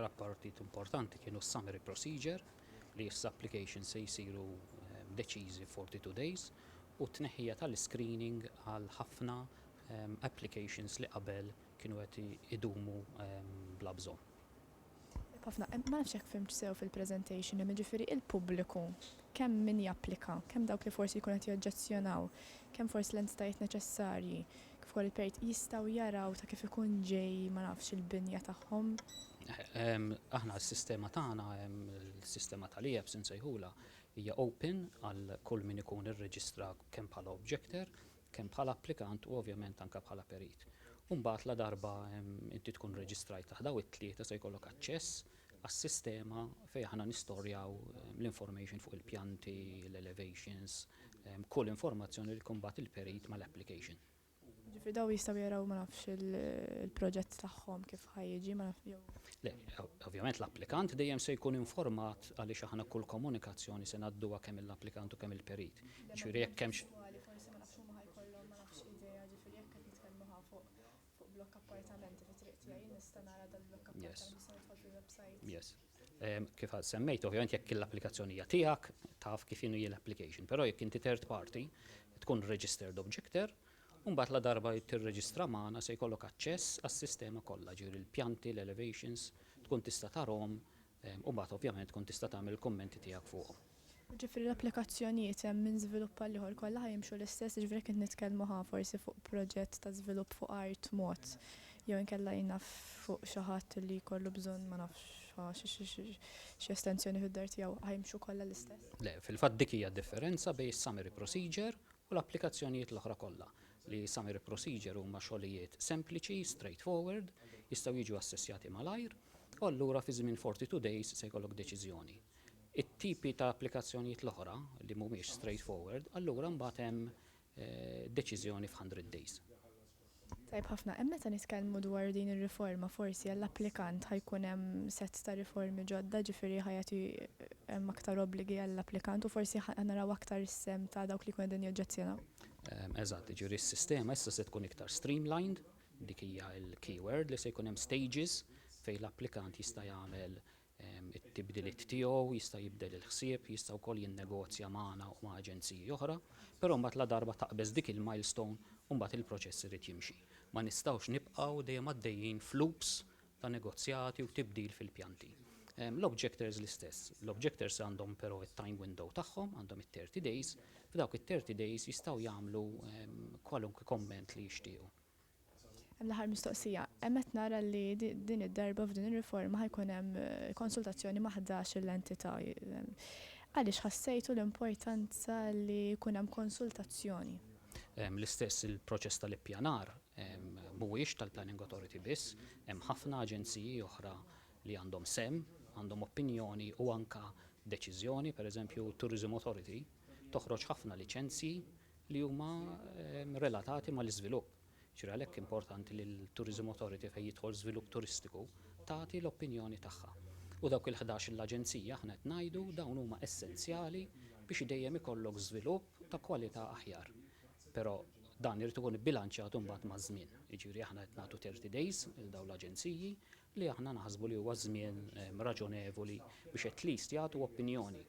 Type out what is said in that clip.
L-iktar appartit importanti kienu s-summary procedure li issa applications se jsiru deċiżi 42 days u t-tneħħija tal-screening għal ħafna applications li qabel kienu qed idumu bla bżonn. Ħafna, ma nafx jekk fhimt sew fil-presentation, jiġifieri il-pubbliku, kemm min japplika, kemm dawk li forsi jkunu qed joġġezzjonaw, kemm forsi l-entitajiet neċessarji, kif ukoll il-perit jistgħu jaraw ta' kif ikun ġej, ma nafx, il-binja tagħhom? Aħna s-sistema tagħna, il-sistema tal-EAPS insejħulha, hija open għal kull min ikun irreġistra kemm bħala objector, kemm bħala applikant u ovvjament anke bħala perit. U mbagħad la darba inti tkun reġistrajt taħt daw it-tlieta se jkollok aċċess għas-sistema fejn aħna nistorjaw l-information fuq il-pjanti, l-elevations, kull informazzjoni li jkun bagħat il-perit mal-application. Ġifieri daw jistgħu jaraw, ma nafx, il-proġett tagħhom kif ħa jiġi, ma nafx, jew. Le, ovvjament l-applikant dejjem se jkun informat għaliex aħna kull komunikazzjoni se ngħadduha kemm l-applikant u kemm il-perit. Ġifieri jekk hemmx Forsi, ma nafx, huma ħa jkollhom, ma nafx, idea, ġifieri jekk qed nitkellmu ħa fuq blokk appartamenti fi triq tiegħi, nista' nara dal-blokk appartamenti, nista' nidħol fil-website. Yes. Kif semmejt, ovvjament jekk l-applikazzjoni hija tiegħek, taf kif inhu l-application, però jekk inti third party, tkun registered objector, u mbagħad la darba tirreġistra magħna se jkollok aċċess għas-sistema kollha, ġifieri l-pjanti, l-elevations, tkun tista' tarahom u mbagħad ovvjament tkun tista' tagħmel il-kummenti tiegħek fuqhom. Ġifieri l-applikazzjonijiet hemm minn żvilupp għal ieħor kollha ħa jimxu l-istess, ġifieri kien nitkellmu ħa forsi fuq proġett ta' żvilupp fuq art mod, jew inkella jien naf fuq xi ħadd li jkollu bżonn, ma nafx, xi estensjoni fid-dar tiegħu, ħa jimxu kollha l-istess? Le, fil-fatt dik hija differenza bejn is-summary procedure u l-applikazzjonijiet l-oħra kollha. Li summary procedure huma xogħlijiet sempliċi, straightforward, jistgħu jiġu assessjati malajr, u allura fi żmien 42 days se jkollok deċiżjoni. It-tipi ta' applikazzjonijiet l-oħra li mhumiex straightforward, allura mbagħad hemm deċiżjoni f'100 days. Tajb ħafna, hemm meta nitkellmu dwar din ir-riforma, forsi għall-applikant ħa jkun hemm set ta' riformi ġodda, ġifieri ħa jagħti hemm aktar obbligi għall-applikant u forsi naraw aktar is-sehem ta' dawk li jkunu qegħdin joġġezzjonaw. Eżatt, ġifieri s-sistema issa se tkun iktar streamlined, dik hija l-keyword li se jkun hemm stages fejn l-applikant jista' jagħmel it-tibdiliet tiegħu, jista' jibdel il-ħsieb, jista' wkoll jinnegozja magħna u ma' aġenziji oħra, però mbagħad la darba taqbeż dik il-milestone u mbagħad il-proċess irid jimxi. Ma nistgħux nibqgħu dejjem għaddejjin f'loops ta' negozjati u tibdil fil-pjanti. L-objectors l-istess. L-objectors għandhom però it-time window tagħhom, għandhom it-30 days, f'dawk it-30 days jistgħu jagħmlu kwalunkwe komment li jixtiequ. L-aħħar mistoqsija, hemm qed nara li din id-darba f'din ir-riforma ħa jkun hemm konsultazzjoni ma' 11 l-entità. Għaliex ħassejtu l-importanza li jkun hemm konsultazzjoni? L-istess il-proċess tal-ippjanar mhuwiex tal-Planning Authority biss, hemm ħafna aġenziji oħra li għandhom sehem, għandhom opinjoni u anka deċiżjoni, per eżempju Tourism Authority toħroġ ħafna liċenzji li huma relatati mal-iżvilupp. Ġifieri għalhekk importanti li l-Tourism Authority fejn jidħol żvilupp turistiku tagħti l-opinjoni tagħha. U dawk il-11 l-aġenzija aħna qed ngħidu dawn huma essenzjali biex dejjem ikollok żvilupp ta' kwalità aħjar. Però dan irid ikun bilanċjat imbagħad maż-żmien. Jiġifieri aħna qed nagħtu 30 days lil dawn l-aġenziji li aħna naħsbu li huwa żmien raġonevoli biex at least jagħtu opinjoni.